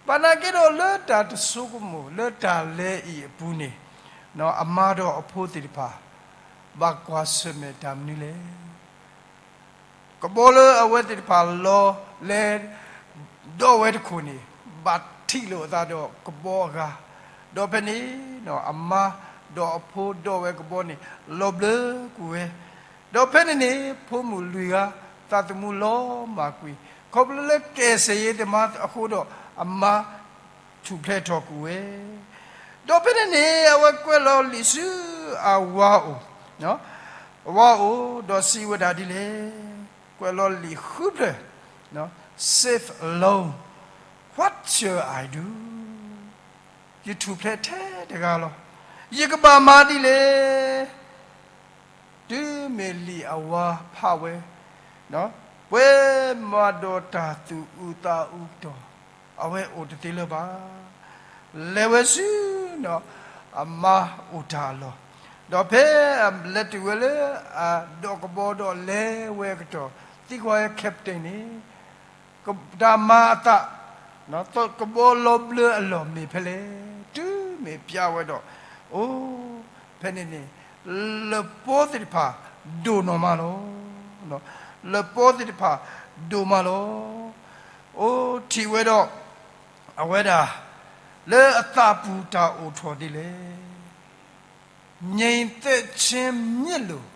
ဘၣ်နာ်က့ဒီးလၢတၢ်တဆိကမိၣ်လၢတၢ်လဲၤအံၤအပူၤန့ၣ်, အမါဒီးအဖိသ့ၣ်တဖၣ် ဘၣ်ကွၢ်ဆၢၣ်မဲာ်တၢ်မနုၤလဲၣ်. ကဘီလၢအဝဲသ့ၣ်တဖၣ်လီၤလဲၤဒီးဝဲတခိၣ်န့ၣ် ဘၣ်ထံၣ်လိာ်အသးဒီးကဘီအဂၤ, ဒီးဖဲန့ၣ် အမါဒီးအဖိဒီးဝဲကဘီန့ၣ် လီၤဘျၢကွံာ်ဝဲ, ဒီးဖဲန့ၣ်န့ၣ် ဖိမုၣ်လွံၢ်ဂၤ သးသမူလီၤမၢ်ကွံာ်, ခီဖျိလၢကယ်ဆယ်ရေးသမားအဃိဒီး အမါ ထူၣ်ဖျဲးထီၣ်ကွံာ်ဝဲ, ဒီးဖဲန့ၣ်န့ၣ် အဝဲကွဲးလီၤလံာ်ဆူအဝၤအိၣ်, အဝၤအိၣ်ဒီးစံးဝဲဒၣ်ဒ်လဲၣ်, ကွဲးလီၤလံာ်ဃုဖျၢၣ်, Save alone, what shall I do? ယထူၣ်ဖျဲးထဲတဂၤလီၤ. ယကဘၣ်မၤဒ်လဲၣ်. တုၤမ့ၢ်လံာ်အဝၤဖးဝဲ, ပှဲၤမးဒီးတၢ်သူၣ်အုးသးအုးကတီၢ်, အဝဲအိၣ်တသ့လၢၤဘၣ်. လဲၤဝဲဆူ အမါအိၣ်တၢ်အလီၢ်, ဒီးဖဲလဲၤတုၤဝဲလၢအဒီးကဘီဒီးလဲၤဝဲအကတီၢ်, သံကွၢ်ဝဲ captain န့ၣ် တၢ်မၤအသး ကဘီလီၤဘျၢအလီၢ်မ့ၢ်ဖဲလဲၣ်. တုၤမ့ၢ်ပျးဝဲဒီး, အိ, ဖဲန့ၣ်န့ၣ် လပီသ့ၣ်တဖၣ်ဒိၣ်နီၢ်မးလီၤ. လပီသ့ၣ်တဖၣ်ဒိၣ်မးလီၤ. အိ, ထံၣ်ဝဲဒီး အဝဲဒၣ် လၢအသးပူၤတၢ်အိၣ်ထီၣ်ဒ်လဲၣ်. ငြိမ်သက်ခြင်းမြင့်လို့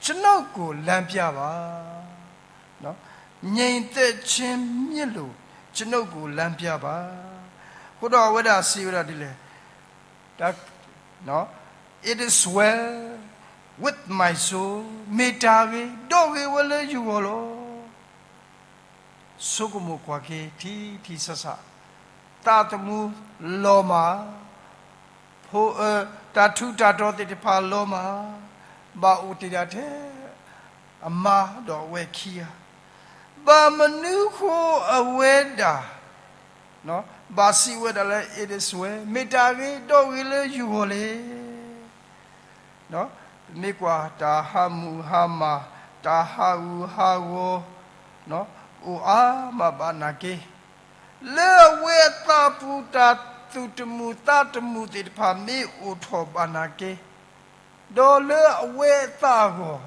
ကျွန်ုပ်ကို လမ်းပြပါ. ငြိမ်သက်ခြင်းမြင့်လို့ ကျွန်ုပ်ကို လမ်းပြပါ. အဃိဒီးအဝဲဒၣ်စံးဝဲဒၣ်ဒ်လဲၣ်, It is well with my soul, မ့ၢ်တၢ်ဂ့ၤ, ဒီးဂ့ၤဝဲလၢယဂီၢ်လီၤ. ဆိကမိၣ်ကွၢ်က့ၤထံထံဆးဆး, သးသမူလီၤမၢ်, ဖိအၢ, တၢ်ထူးတၢ်တီၤသ့ၣ်တဖၣ်လီၤမၢ်, ဘၣ်အိၣ်တ့ၢ်ဒၣ်ထဲ အမါဒီးအဝဲခံဂၤ, ဘၣ်မနုၤဃိအဝဲဒၣ် ဘၣ်စံးဝဲဒၣ်လၢ it is well, မ့ၢ်တၢ်ဂ့ၤ, ဒီးဂ့ၤလၢယဂီၢ်လံ. ပမ့ၢ်ကွၢ်တၢ်ဟးမုၢ်ဟးမၢ်, တၢ်ဟးဂူာ်ဟးဂီၤ အိၣ်အါမးဘၣ်နာ်က့, လၢအဝဲအသးပူၤ တၢ်သူၣ်တမုာ်သးတမုာ်သ့ၣ်တဖၣ် မ့ၢ်အိၣ်ထီၣ်ဘၣ်နာ်က့, ဒီးလၢအဝဲအသးအဂီၢ်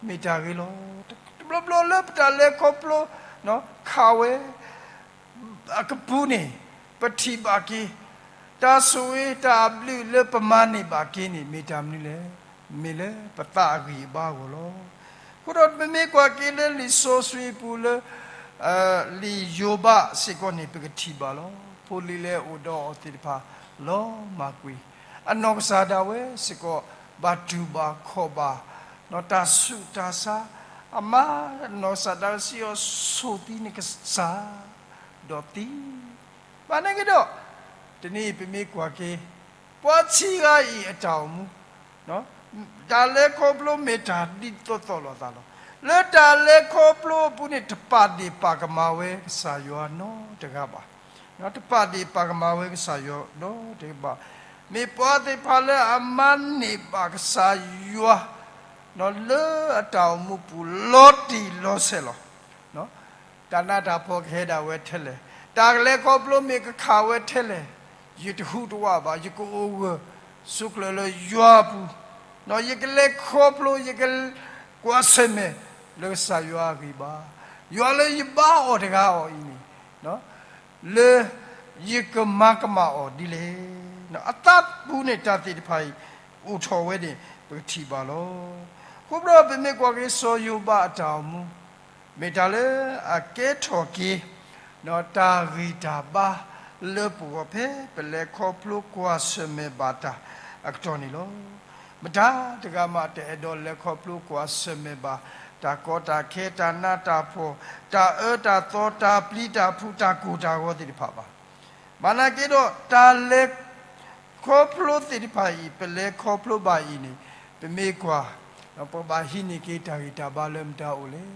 မ့ၢ်တၢ်ဂ့ၤလီၤ. တဘျီဘျီလၢပတၢ်လဲၤခီဖျိ ခးဝဲ အကပူၤန့ၣ် ပထံၣ်ဘၣ်က့ၤ တၢ်ဆိၣ်ဂ့ၤတၢ်အဘျုးလၢပမၤန့ၢ်ဘၣ်က့ၤန့ၣ် မ့ၢ်တၢ်မနုၤလဲၣ်. မ့ၢ်လၢပသးအဂံၢ်အဘါအဂီၢ်လီၤ. အဃိဒီးပမ့ၢ်ကွၢ်က့ၤလၢလံာ်စီဆှံပူၤလၢ လံာ်ယိၤဘးစ့ၢ်ကီးန့ၣ် ပကထံၣ်ဘၣ်လီၤ. ဖိလံၤလဲၤအိၣ်ဒီးအီၤသ့ၣ်တဖၣ် လီၤမၢ်ကွံာ်, အနီၢ်ကစၢ်ဒၣ်ဝဲစ့ၢ်ကီး ဘၣ်တူၢ်ဘၣ်ခီၣ်ဘၣ် တၢ်ဆူးတၢ်ဆါ, အမါ အနီၢ်ကစၢ်ဒၣ်ဝဲစံးအီၤ ဆိၣ်သံနကစၢ် ဒီးသံ ဘၣ်နာ်က့ဒီး တနံၤအံၤပမ့ၢ်ကွၢ်က့ၤ ပှၤဆံးဂၤအံၤအတၢ်အိၣ်မူ တၢ်လဲၤခီဖျိမ့ၢ်တၢ်ဒ်သိးသိးလိာ်သးလီၤ. လၢတၢ်လဲၤခီဖျိအပူၤန့ၣ် တပာ်ဒ့ၣ်ပာ်ကမၣ်ဝဲကစၢ်ယွၤနီတဂၤဘၣ်. တပာ်ဒ့ၣ်ပာ်ကမၣ်ဝဲကစၢ်ယွၤနီတဂၤဘၣ်. မ့ၢ်ပှၤသ့ၣ်တဖၣ်လၢအမၤန့ၢ်ဘၣ်ကစၢ်ယွၤ လၢအတၢ်အိၣ်မူပူၤ လီၤတံၢ်လီၤဆဲးလီၤ. တၢ်နးတၢ်ဖှီၣ်ကဟဲဒၣ်ဝဲထဲလဲၣ်, တၢ်ကလဲၤခီဖျိမ့ၢ်ကခးဝဲထဲလဲၣ်, ယတဟူးတဝးဘၣ်, ယကအိၣ်ဂၢၢ်ဆိးကျၢၤလၢယွၤအပူၤ, ယကလဲၤခီဖျိ ယကကွၢ်ဆၢၣ်မဲာ် လၢကစၢ်ယွၤအဂံၢ်ဘါ, ယွၤလၢယဘါအီၤတဂၤအီၤအံၤန့ၣ် လၢယကမၤကမၣ်အီၤဒ်လဲၣ်. အသးပူၤန့ၣ် တၢ်သ့ၣ်တဖၣ်အံၤ အိၣ်ထီၣ်ဝဲန့ၣ် ပကထံၣ်ဘၣ်လီၤ. အဃိဒီးပမ့ၢ်ကွၢ်က့ၤစီၤယိၤဘးအတၢ်အိၣ်မူ, မ့ၢ်တၢ်လၢအကဲထီၣ်က့ၤ တၢ်ဂံၢ်တၢ်ဘါလၢပဂီၢ် ဖဲပလဲၤခီဖျိကွၢ်ဆၢၣ်မဲာ်ဘၣ်တၢ်အကတီၢ်န့ၣ်လီၤ. မတၤတဂၤမးတအဲၣ်ဒိးလဲၤခီဖျိကွၢ်ဆၢၣ်မဲာ်ဘၣ် တၢ်ကီတၢ်ခဲ တၢ်နးတၢ်ဖှီၣ် တၢ်အၢတၢ်သီ တၢ်ပျံၤတၢ်ဖုး တၢ်ကိၢ်တၢ်ဂီၤသ့ၣ်တဖၣ်ဘၣ်. ဘၣ်နာ်က့ဒီး တၢ်လဲၤခီဖျိသ့ၣ်တဖၣ်အံၤ ပလဲၤခီဖျိဘၣ်အံၤန့ၣ် ပမ့ၢ်ကွၢ် ပဘၣ်ဟံးန့ၢ်က့ၤတၢ်ဂံၢ်တၢ်ဘါလၢမတၤအိၣ်လဲၣ်,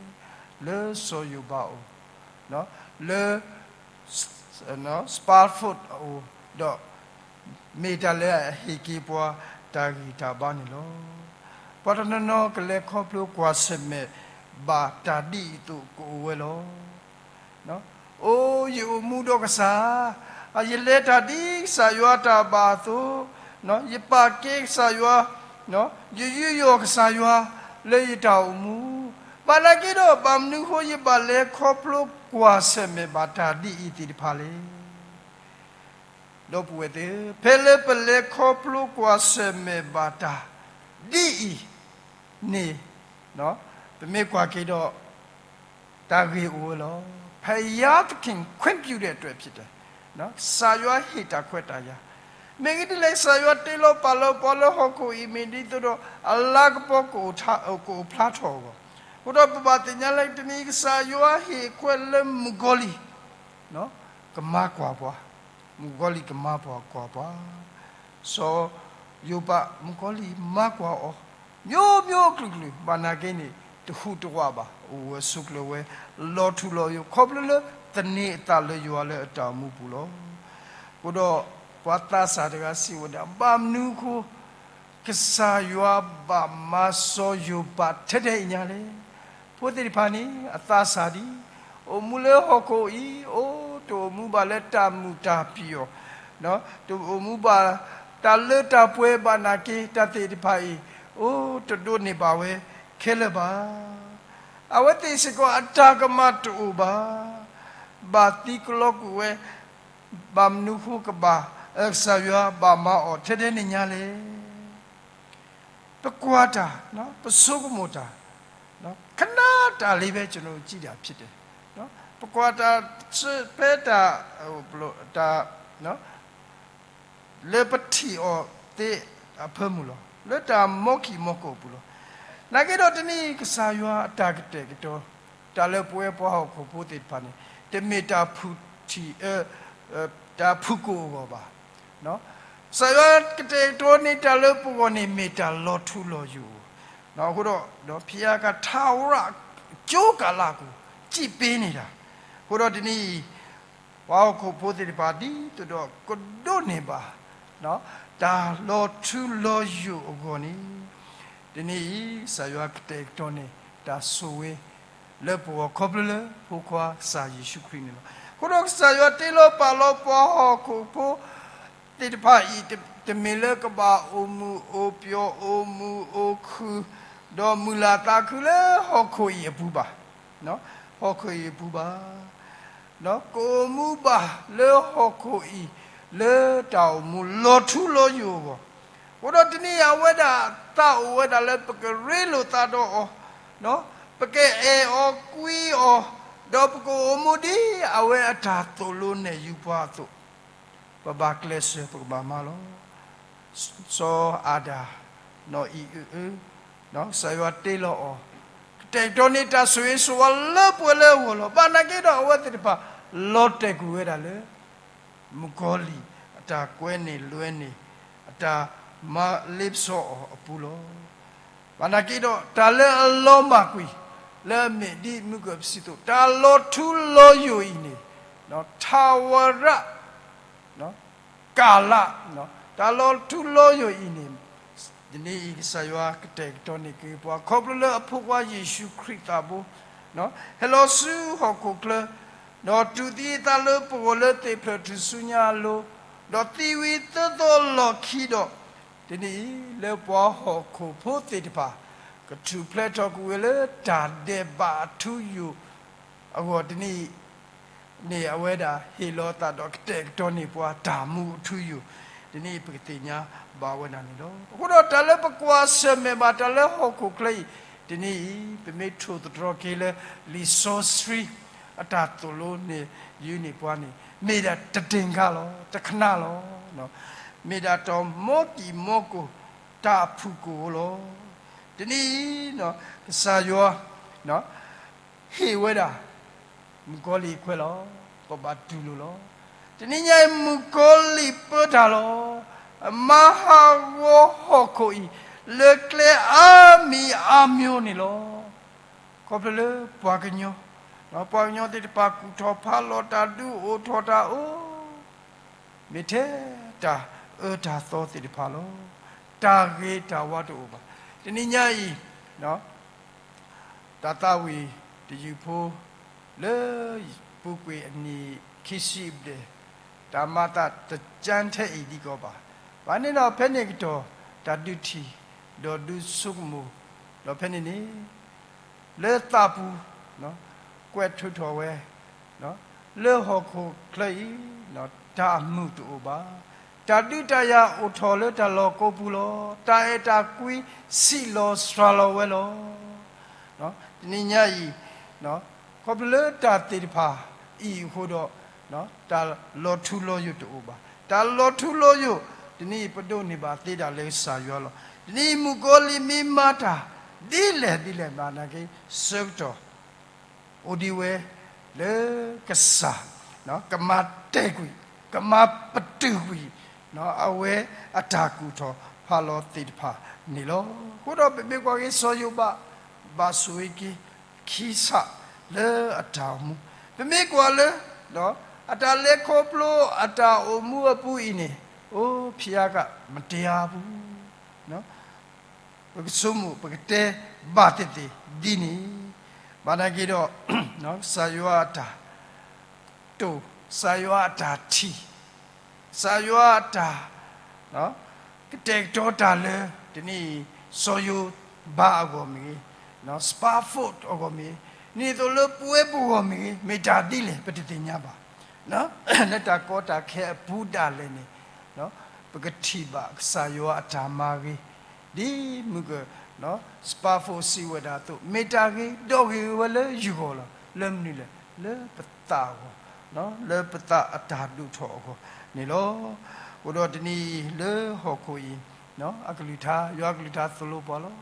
လၢစီၤယိၤဘးအအိၣ်, လၢ Sparkford အအိၣ်, ဒီးမ့ၢ်တၢ်လၢအဟ့ၣ်က့ၤပှၤတၢ်ဂံၢ်တၢ်ဘါန့ၣ်လီၤ. ပှၤတနီၤနီၤကလဲၤခီဖျိကွၢ်ဆၢၣ်မဲာ်ဘၣ်တၢ်ဒ်အံၤအသိးကအိၣ်ဝဲလီၤ. အိ ယအိၣ်မူဒီးကစၢ်, ယလဲၤတၢ်ဒ်ကစၢ်ယွၤတၢ်ဘၣ်အသိး, ယပာ်ကဲကစၢ်ယွၤ, ယယူးယီၣ်ကစၢ်ယွၤလၢယတၢ်အိၣ်မူ, ဘၣ်နာ်က့ဒီး ဘၣ်မနုၤအဃိ ယဘၣ်လဲၤခီဖျိကွၢ်ဆၢၣ်မဲာ်ဘၣ်တၢ်ဒ်အံၤသ့ၣ်တဖၣ်လဲၣ်. ဒီပုၢ်ဝဲၢ်သ့ၣ်ဧၢ, ဖဲလၢပလဲၤခီဖျိကွၢ်ဆၢၣ်မဲာ်ဘၣ်တၢ်ဒ်အံၤန့ၣ် ပမ့ၢ်ကွၢ်က့ၤဒီး တၢ်ဂ့ၢ်အိၣ်ဝဲလီၤ. ဖယားသခင်ခွင့်ပြုတဲ့အတွက်ဖြစ်တယ်. ကစၢ်ယွၤဟ့ၣ်တၢ်ခွဲးတၢ်ယာ်, မ့ၢ်ဂ့ၢ်ဒ်လဲၣ် ကစၢ်ယွၤတ့လီၤပာ်လီၤပှၤလၢဟီၣ်ခိၣ်အံၤ မ့ၢ်ဒ်သိးဒီး အလၤကပီၤကအိၣ်ဖျါထီၣ်အဂီၢ်, အဃိဒီးပဘၣ်သ့ၣ်ညါလၢတနံၤအံၤ ကစၢ်ယွၤဟ့ၣ်ခွဲးလၢမုၣ်ကီၤလံၢ် ကမၤကွၢ်ပှၤ, မုၣ်ကီၤလံၢ်ကမၤပှၤကွၢ်ပှၤ, စီၤယိၤဘး မုၣ်ကီၤလံၢ်မၤကွၢ်အီၤ မျိုးမျိုးအကလုာ်ကလုာ် ဘၣ်နာ်က့န့ၣ် တဟူးတဝးဘၣ်, အိၣ်ဂၢၢ်ဆိးကျၢၤဝဲ လီၤထူလီၤယိာ် ခီဖျိလၢသန့ၤအသးလၢယွၤလၢအတၢ်အိၣ်မူပူၤလီၤ. အဃိဒီး ပှၤသးစၢ်တဂၤစံးဝဲဒၣ် ဘၣ်မနုၤအဃိ ကစၢ်ယွၤဘၣ်မၤစီၤယိၤဘးထဲထဲအံၤညါလဲၣ်. ဖိသ့ၣ်တဖၣ်န့ၣ် အသးစၢ်ဒံး, အိၣ်မူလၢဟီၣ်ခိၣ်အံၤ အိၣ် တအိၣ်မူဘၣ်လၢတၢ်မုာ်တၢ်ပျီၤ, တအိၣ်မူဘၣ်တၢ်လၢတၢ်ပှဲၤဘၣ်နာ်က့ တၢ်သ့ၣ်တဖၣ်အံၤ အိၣ် တဒိးန့ၢ်ဘၣ်ဝဲခဲလၢာ်ဘၣ်. အဝဲသ့ၣ်စ့ၢ်ကီးအတၢ်ကမၣ်တအိၣ်ဘၣ်. ဘၣ်သံကလီကွံာ်ဝဲ ဘၣ်မနုၤအဃိကဘၣ် ကစၢ်ယွၤဘၣ်မၤအီၤထဲထဲန့ၣ်ညါလဲၣ်. ပကွၢ်တၢ်, ပဆိကမိၣ်တၢ်, ခဏတၢ်လံပဲ ကျွန်တော်ကြည့်တာဖြစ်တယ်. ပကွၢ်တၢ် ဖဲတၢ် တၢ် လၢပထံၣ်အီၤသ့အဖၢမုၢ်လီၤ. လၢတၢ်မီခံမီကိၣ်အပူၤလီၤ. နာ်က့ဒီးတနံၤအံၤ ကစၢ်ယွၤအတၢ်ကတဲာ်ကတီၤ တၢ်လၢပဝဲပှၤဟီၣ်ခိၣ်ဖိသ့ၣ်တဖၣ်န့ၣ် တမ့ၢ်တၢ်ဖုၣ်ထံၣ် တၢ်ဖုၣ်ကိာ်အဂီၢ်ဘၣ်. ကစၢ်ယွၤကတဲာ်ကတီၤန့ၢ်တၢ်လၢပဂီၢ်န့ၣ် မ့ၢ်တၢ်လီၤထူလီၤယိာ်အဂီၢ်, အဃိဒီး ဒီးဖဲအကထါဝရ ကၠိကၤလးအပူၤ စံးပ့ၤန့ၢ်တၢ်, အဃိဒီးတနံၤအံၤ ပှၤဟီၣ်ခိၣ်ဖိသ့ၣ်တဖၣ် ဒ်သိးဒီးကဒိးန့ၢ်ဘၣ် တၢ်လီၤထူလီၤယိာ်အဂီၢ်န့ၣ်, တနံၤအံၤ ကစၢ်ယွၤကတဲာ်ကတီၤန့ၢ် တၢ်ဆိၣ်ဂ့ၤလၢပဂီၢ် ခီဖျိလၢဖိခွါကစၢ်ယ့ၣ်ၡူးခရံာ်န့ၣ်လီၤ. အဃိဒီးကစၢ်ယွၤတ့လီၤပာ်လီၤပှၤဟီၣ်ခိၣ်ဖိသ့ၣ်တဖၣ်အံၤ တမ့ၢ်လၢကဘၣ်အိၣ်မုာ်အိၣ်ပျီၣ် အိၣ်မုာ်အိၣ်ခုၣ် ဒီးမုာ်လၤသးခုလၢဟီၣ်ခိၣ်အံၤအပူၤဘၣ်. ဟီၣ်ခိၣ်အံၤအပူၤဘၣ်. ဒီးကအိၣ်မူဘၣ်လၢဟီၣ်ခိၣ်အံၤ လၢတၢ်အိၣ်မူလီၤထူလီၤယိာ်အဂီၢ်, အဃိဒီးတနံၤအံၤအဝဲဒၣ်သးအိၣ်ဝဲဒၣ်လၢပကရ့လိာ်သးဒီးအီၤ, ပကအဲၣ်အီၤကွံအီၤ, ဒီးပကအိၣ်မူဒ်အဝဲအတၢ်သိၣ်လိနဲၣ်ယုၤပှၤအသိး ပဘၣ်ကျဲးစၢးပကဘၣ်မၤလီၤ. စီၤအၤဒၣ် နီၢ်အံၣ်အုၣ်အုၣ်, ကစၢ်ယွၤတ့လီၤအီၤ, ကတဲာ်ကတီၤန့ၢ်တၢ်ဆိၣ်ဂ့ၤဆိၣ်ဝါလၢပှဲၤလၢအဂီၢ်လီၤ. ဘၣ်နာ်က့ဒီးအဝဲသ့ၣ်တဖၣ် လီၤတဲာ်ကွံာ်ဝဲဒၣ်လၢ မုၣ်ကီၤလံၢ်အတၢ်ကွဲန့ၢ်လွဲန့ၢ် အတၢ်မၤလ့ပစီအီၤအပူၤလီၤ. ဘၣ်နာ်က့ဒီး တၢ်လၢအလီၤမၢ်ကွံာ် လၢအမ့ၢ်ဒ်မုၢ်ကၢၢ်ပစံးသိး တၢ်လီၤထူလီၤယိာ်အံၤန့ၣ် ထးဝရ ကၤလး, တၢ်လီၤထူလီၤယိာ်အံၤန့ၣ် တနံၤအံၤကစၢ်ယွၤကတဲာ်ကတီၤန့ၢ်က့ၤပှၤ ခီဖျိလၢအဖိခွါယ့ၣ်ၡူးခရံာ်သးဘိ ဟဲလီၤဆူဟီၣ်ခိၣ်ချၢ, ဒီးတူၢ်သံအသးလၢပဂီၢ်လၢသ့ၣ်ဖျၢၣ်ထူၣ်စုညါအလိၤ, ဒီးသံဝံၤသၢသီလီၢ်ခံဒီး, တနံၤအံၤလၢပှၤဟီၣ်ခိၣ်ဖိသ့ၣ်တဖၣ် ကထူၣ်ဖျဲးထီၣ်ကွံာ်ဝဲလၢတၢ်ဒဲးဘးအထူအယိာ် အဂီၢ်တနံၤအံၤန့ၣ် အဝဲဒၣ်ဟ့ၣ်လီၤအသးဒီးကတဲာ်ကတီၤန့ၢ်ပှၤတၢ်မူအထူအယိာ်, တနံၤအံၤပကသ့ၣ်ညါဘၣ်ဝဲဒၣ်န့ၣ်လီၤ. အဃိဒီးတၢ်လၢပကွၢ်ဆၢၣ်မဲာ်ဘၣ်တၢ်လၢဟီၣ်ခိၣ်ချၢအံၤ, တနံၤအံၤ ပမ့ၢ်ထိၣ်သတြီၤက့ၤလၢ လံာ်စီဆှံ အတၢ်သိၣ်လိနဲၣ်ယုၤန့ၢ်ပှၤန့ၣ် မ့ၢ်ဒၣ်တတ့ၢ်ခါလီၤ, တခဏလီၤ. မ့ၢ်ဒၣ်တၢ်မီကံၢ်မီကိၢ် တၢ်အဖုၣ်ကိာ်ဧိၤလီၤ. တနံၤအံၤ ကစၢ်ယွၤ ဟ့ၣ်ဝဲဒၣ် မုၣ်ကီၤလံၢ်အခွဲးလီၤ. ပဘၣ်တူၢ်လိာ်လီၤ. တနံၤညါအံၤ မုၣ်ကီၤလံၢ်ပၢတၢ်လီၤ. အမၤဟးဂီၤဟီၣ်ခိၣ်အံၤ လၢကျဲအါမံၤအါမျိၤန့ၣ်လီၤ. ခီဖျိလၢပှၤကညီ, ပှၤကညီသ့ၣ်တဖၣ်ကူၣ်ထီၣ်ဖးလီၤ တၢ်ဒုးအိၣ်ထီၣ်တၢ်အိၣ် မ့ၢ်ထဲတၢ်အၢတၢ်သီသ့ၣ်တဖၣ်လီၤ. တၢ်ဂ့ၤတၢ်ဝါတအိၣ်ဘၣ်. တနံၤညါအံၤ တၢ်သးဝံၣ်တယုၢ်ဖိ လၢပူၤကွံာ်အနံၣ်ခံဆံဘျဲၣ် တၢ်မၤသးတကၠၢထဲအံၤဒ်ကီးဘၣ်. ဘၣ်န့ၣ်ဒီး ဖဲန့ၣ်ကတီၢ် တၢ်ဒုးထံၣ် ဒီးဒုးဆိကမိၣ် ဒီးဖဲန့ၣ်န့ၣ် လၢသးပူၤ ကွဲးထုးထီၣ်ဝဲ လၢဟီၣ်ခိၣ်ချၢအံၤ တၢ်အမုာ်တအိၣ်ဘၣ်. တၢ်ဒုးတၢ်ယၤအိၣ်ထီၣ်လၢတၢ်လီၢ်ကိးပူၤလီၤ. တၢ်အဲၣ်တၢ်ကွံဆံးလီၤစှၤလီၤဝဲလီၤ. တနံၤညါအံၤ ခီဖျိလၢတၢ်သ့ၣ်တဖၣ်အံၤအဃိဒီး တၢ်လီၤထူလီၤယိာ်တအိၣ်ဘၣ်. တၢ်လီၤထူလီၤယိာ် တနံၤအံၤပဒိးန့ၢ်ဘၣ်သ့ဒၣ်လၢကစၢ်ယွၤလီၤ. တနံၤအံၤမုၣ်ကီၤလံၢ်မ့ၢ်မၤတၢ် ဒ်လဲၣ်ဒ်လဲၣ်ဘၣ်နာ်က့ ဆၢကတီၢ် အိၣ်ဒံးဝဲလၢကစၢ် ကမၤတဲာ်ကွံာ် ကမၤပတုာ်ကွံာ် အဝဲအတၢ်ကူၣ်ထီၣ်ဖးလီၤသ့ၣ်တဖၣ်န့ၣ်လီၤ. အဃိဒီးပမ့ၢ်ကွၢ်က့ၤစီၤယိၤဘး ဘၣ်ဆိၣ်ဂ့ၤက့ၤခံဆးလၢအတၢ်အိၣ်မူ, ပမ့ၢ်ကွၢ်လၢ အတၢ်လဲၤခီဖျိအတၢ်အိၣ်မူအပူၤအံၤန့ၣ် အိ ဖံးအါက မတ့အါပူၤ ပကဆိကမိၣ် ပကတဲဘၣ်သ့ၣ်သ့ၣ်ဒ်န့ၣ်, ဘၣ်နာ်က့ဒီး ကစၢ်ယွၤအတၢ်တိာ်, ကစၢ်ယွၤအတၢ်ထံၣ်, ကစၢ်ယွၤအတၢ် ကတဲာ်ကတီၤတၢ်လၢ တနံၤအံၤ စီၤယိၤဘးအဂီၢ်မ့ၢ်ဂ့ၤ, စပားဖိးအဂီၢ်မ့ၢ်ဂ့ၤ, ဒ်သိးလၢပဝဲပဂီၢ်မ့ၢ်ဂ့ၤ မ့ၢ်တၢ်ဒ်လဲၣ် ပတသ့ၣ်ညါဘၣ်. လၢတၢ်ကီတၢ်ခဲအပူၤဒၣ်လဲာ်န့ၣ် ပကထံၣ်ဘၣ်ကစၢ်ယွၤအတၢ်မၤဂ့ၤ, ဒ်မုၢ်က စပားဖိးစံးဝဲဒၣ်အသိး မ့ၢ်တၢ်ဂ့ၤဒီးဂ့ၤဝဲလၢယဂီၢ်လီၤ. လၢမနုၤလဲၣ်, လၢပသးအဂီၢ်, လၢပသးအတၢ်ဒိၣ်ထီၣ်အဂီၢ်န့ၣ်လီၤ. အဃိဒီးတနံၤအံၤလၢဟီၣ်ခိၣ်အံၤ အကလုၢ်ကထါ ယွၤအကလုၢ်ကထါသိၣ်လိပှၤလီၤ.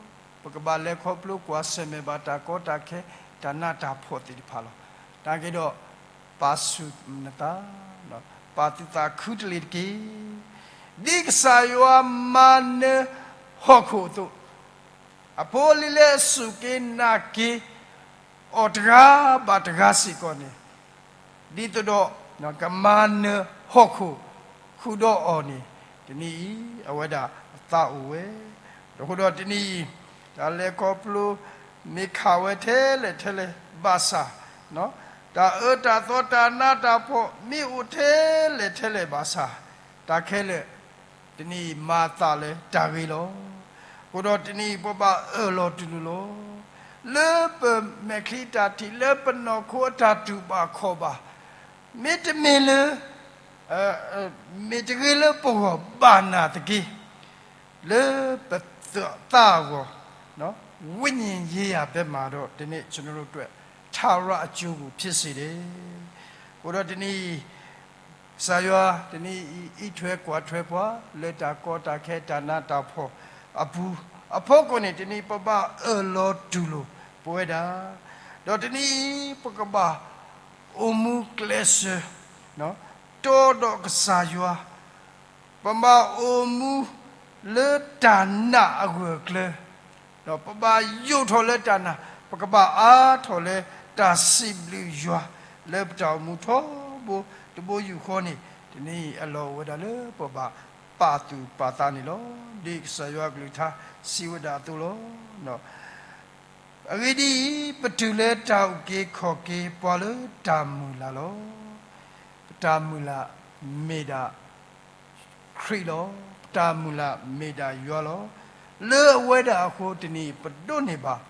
ပကဘၣ်လဲၤခီဖျိကွၢ်ဆၢၣ်မဲာ်ဘၣ်တၢ်ကီတၢ်ခဲ တၢ်နးတၢ်ဖှီၣ်သ့ၣ်တဖၣ်လီၤ. နာ်က့ဒီး ပာ်ဆူၣ်နသး, ပာ်သုသးခုတလ့ၤတက့ၢ်. ဒ်ကစၢ်ယွၤမၤနၢၤဟီၣ်ခိၣ်အသိး, အဖိအလံၤလၢအစူၢ်က့ၤနာ်က့ၤအီၤတဂၤဘၣ်တဂၤစ့ၢ်ကီးန့ၣ်, ဒ်သိးဒီး ကမၤနၢၤဟီၣ်ခိၣ်ဃုာ်ဒီးအီၤန့ၣ်, တနံၤအံၤ အဝဲဒၣ်အသးအိၣ်ဝဲ. အဃိဒီးတနံၤအံၤ တၢ်လဲၤခီဖျိ မ့ၢ်ခးဝဲထဲလဲၣ်ထဲလဲၣ်ဘၣ်ဆၣ်, တၢ်အၢတၢ်သီတၢ်နးတၢ်ဖှီၣ် မ့ၢ်အိၣ်ထဲလဲၣ်ထဲလဲၣ်ဘၣ်ဆၣ်, တၢ်ခဲလၢာ် တနံၤအံၤ မၤသးလၢတၢ်ဂ့ၤလီၤ. အဃိဒီးတနံၤအံၤ ပဘၣ်အၢၣ်လီၤတူၢ်လိာ်လီၤ. လၢပမဲာ်ချံတၢ်ထံၣ် လၢပနီၢ်ခိအတၢ်တူၢ်ဘၣ်ခီၣ်ဘၣ်, မ့တမ့ၢ်လၢ မ့ၢ်တဂ့ၤလၢပဂီၢ်ဘၣ်နာ်သက့, လၢပသးအဂီၢ်, ဝိညာဉ်ရေးရာဘက်မှာတော့ တနံၤ ကျွန်တော်တို့အတွက် ထာဝရအကျိုးကို ဖြစ်စေတယ်. အဃိဒီးတနံၤအံၤ ကစၢ်ယွၤ တနံၤအံၤ အံးထွဲကွၢ်ထွဲပှၤ လၢတၢ်ကီတၢ်ခဲတၢ်နးတၢ်ဖှီၣ်အပူၤ, အဖီခိၣ်န့ၣ် တနံၤအံၤ ပဘၣ်အၢၣ်လီၤတူၢ်လိာ်ပဝဲဒၣ်, ဒီးတနံၤအံၤ ပကဘၣ်အိၣ်မူကျဲးစၢး တီဒီးကစၢ်ယွၤ, ပဘၣ်အိၣ်မူလၢတၢ်နာ်အဂၢၢ်အကျၢၤ, ဒီးပဘၣ်ယိးထီၣ်လၢတၢ်နာ်, ပကဘၣ်အါထီၣ်လၢတၢ်စံးဘျုးယွၤ လၢပတၢ်အိၣ်မူထီဘိတဘိယူၢ်ဃီန့ၣ် တနံၤအံၤအလီၢ်အိၣ်ဝဲဒၣ်လၢပဘၣ်ပာ်သူၣ်ပာ်သးန့ၣ်လီၤ. ဒ်ကစၢ်ယွၤကလုၢ်ကထါစံးဝဲဒၣ်အသိးလီၤ. အဂ့ၢ်ဒ်အံၤ, ပတုၤလၢတၢ်အုၣ်က့ၤခီၣ်က့ၤပှၤလၢတၢ်မုၢ်လၢ်လီၤ. ပတၢ်မုၢ်လၢ်မ့ၢ်ဒၣ် ခရံာ်လီၤ. ပတၢ်မုၢ်လၢ်မ့ၢ်ဒၣ်ယွၤလီၤ. လၢအဝဲဒၣ်အဃိ တနံၤအံၤ ပဒိးန့ၢ်ဘၣ်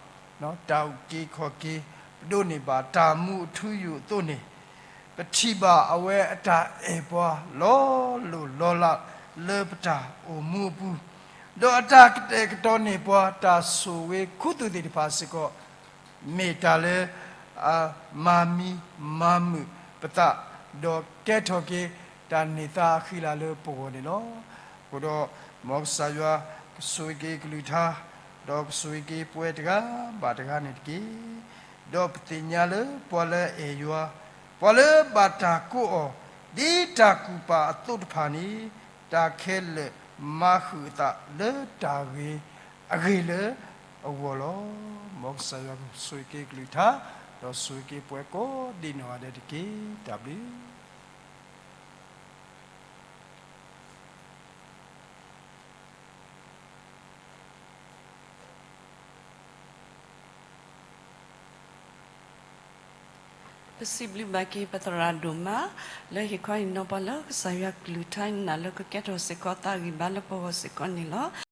တၢ်အုၣ်က့ၤခီၣ်က့ၤ, ပဒိးန့ၢ်ဘၣ်တၢ်မူအထူအယိာ်အသိးန့ၣ်, ပထံၣ်ဘၣ်အဝဲအတၢ်အဲၣ်ပှၤလီၤလိၢ်လီၤလးလၢပတၢ်အိၣ်မူအပူၤ, ဒီးအတၢ်ကတဲာ်ကတီၤန့ၢ်ပှၤတၢ်ဆိၣ်ဂ့ၤခူသူၣ်သ့ၣ်တဖၣ်စ့ၢ်ကီး မ့ၢ်တၢ်လၢ အမၤမံမၤမုာ်ပသး, ဒီးကဲထီၣ်က့ၤတၢ်န့ၢ်သါအဃံအလၤလၢပဂီၢ်န့ၣ်လီၤ. အဃိဒီး မ်ကစၢ်ယွၤကဆိၣ်ဂ့ၤက့ၤကလုၢ်ကထါ, ဒီးကဆိၣ်ဂ့ၤက့ၤပဝဲတဂၤဘၣ်တဂၤန့ၣ်တက့ၢ်. ဒီးပသ့ၣ်ညါလၢပှၤလၢအအဲၣ်ယွၤ, ပှၤလၢဘၣ်တၢ်ကိးအီၤ ဒ်တၢ်ကူၣ်ပာ်အသိးတဖၣ်န့ၣ်, တၢ်ခဲလၢာ်မၤဃုာ်အသးလၢတၢ်ဂ့ၤအဂ့ၢ်လၢအဂီၢ်လီၤ. မ်ကစၢ်ယွၤကဆိၣ်ဂ့ၤက့ၤကလုၢ်ကထါ, ဒီးဆိၣ်ဂ့ၤက့ၤပဝဲကိးဒံးနီၢ်ဂၤဒဲးတက့ၢ်. တၢ်ဘျုး ပစံးဘျုးဘၣ်က့ၤပသရၣ်ဒိၣ်မး လၢဟ့ၣ်ခီဟ့ၣ်နီၤပှၤလၢကစၢ်ယွၤကလုၢ်ကထါန့ၣ် လၢကကဲထီၣ်စ့ၢ်ကီးသးဂံၢ်ဘါလၢပဂီၢ်စ့ၢ်ကီးန့ၣ်လီၤ.